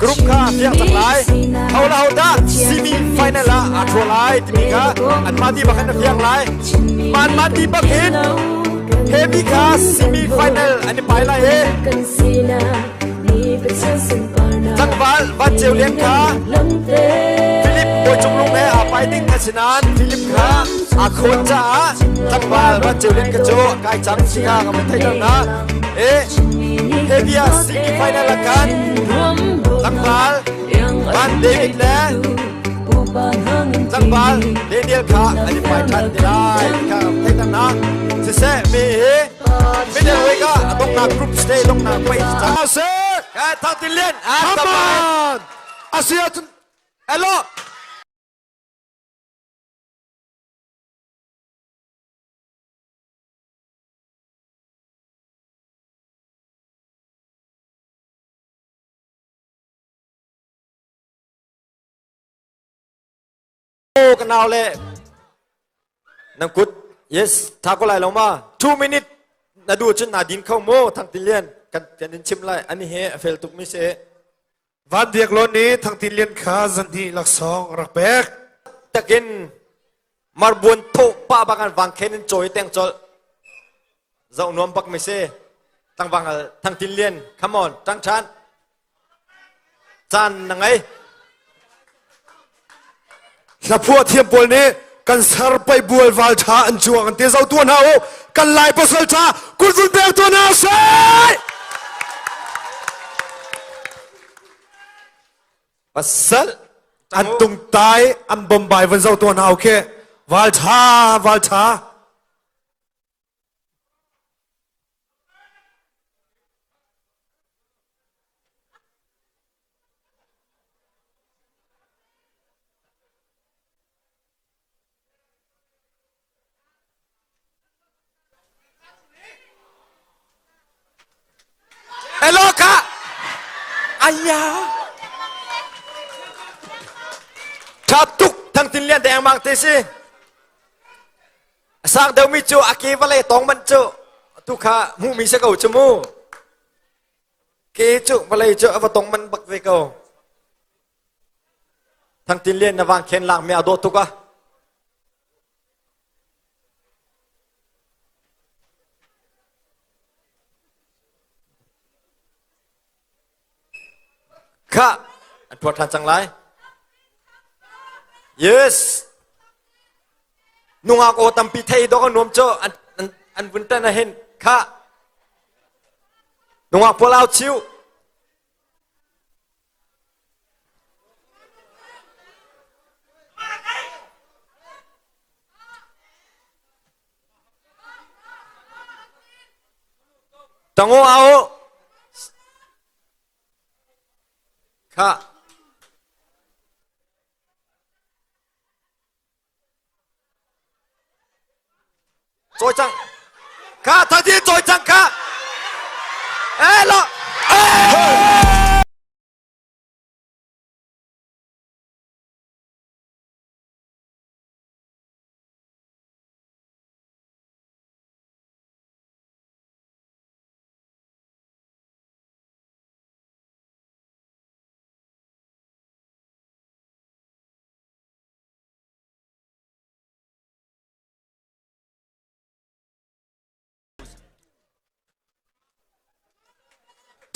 Group kha fiang cang lai. Ho la ho dah semi final ah aa ṭhua lai timi kha anmah ti bak in a fiang lai. Mah anmah ti bak hin heavy kha semi final an i pai lai i tlangval Van Ceu Lian kha Philip Bawi Cung Lung he aa pai ding a si nain Philip kha aa khawn caah tlangval Van Ceu Lian kha cu a kai cang si kha ka van theih hna. E heavy ah semi final ah khan tlangval Van David le tlangval Daniel kha an i pai ṭhan ti lai kha theih hna. Siseh mi hi middleweight ah a donghnak group stage donghnak pei cang. Sir! Ka Thang Tin Lian Come on! Asi ahcun Hello! Ka nau le nan kut yes tha ko lai lo ma 2 minute na du cun na din kho mu Thang Tin Lian kan kan in chim lai ani he a fel tuk mi si Van Biak Lawn nih Thang Tin Lian kha zanhnih laksawng rak pek. Takin marbuan tho pa bakan wang khen in choi teng chol zau nuam bak mi si tangwang Thang Tin Lian come on tang chan Caan na ngei. Hlaphuah thiam pawl nih kan ser pai bual val tha an cuang an te zo tuan hna u kan lai pasal tha kut vun pek tuan hna seh Pasal an tungtai an bombai van zo tuan hna u khi val tha val tha Hello ka. Aya. Tha tuk thang tin lian deng mang te si. A sang deuhmi cu a ke vawlei tong manh cu tu kha hmuhmi si ko cu mu. Ke cu vawlei cu a va tong manh bak ve ko. Thang Tin Lian na vang khen lak mi a dawh tuk a. Kha an phuar ṭhan cang lai. Yes. Nungak aw tampi thei dawk a nuam cu an an an vun tan ah hin kha nungak pawl au chiu. Tango au. Kha. Cawi cang. Kha thati cawi cang kha. Eh lo. Eh!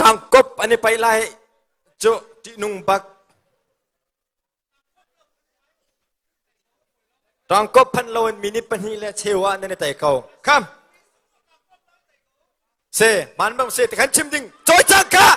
Tangkop an i paih lai cu ṭihnung bak. Tangkop phanh loin minute pahnih le cheu ah nan i tei ko. Kham. Se, man bang se, tikhan chim ding. Cawi cang ka!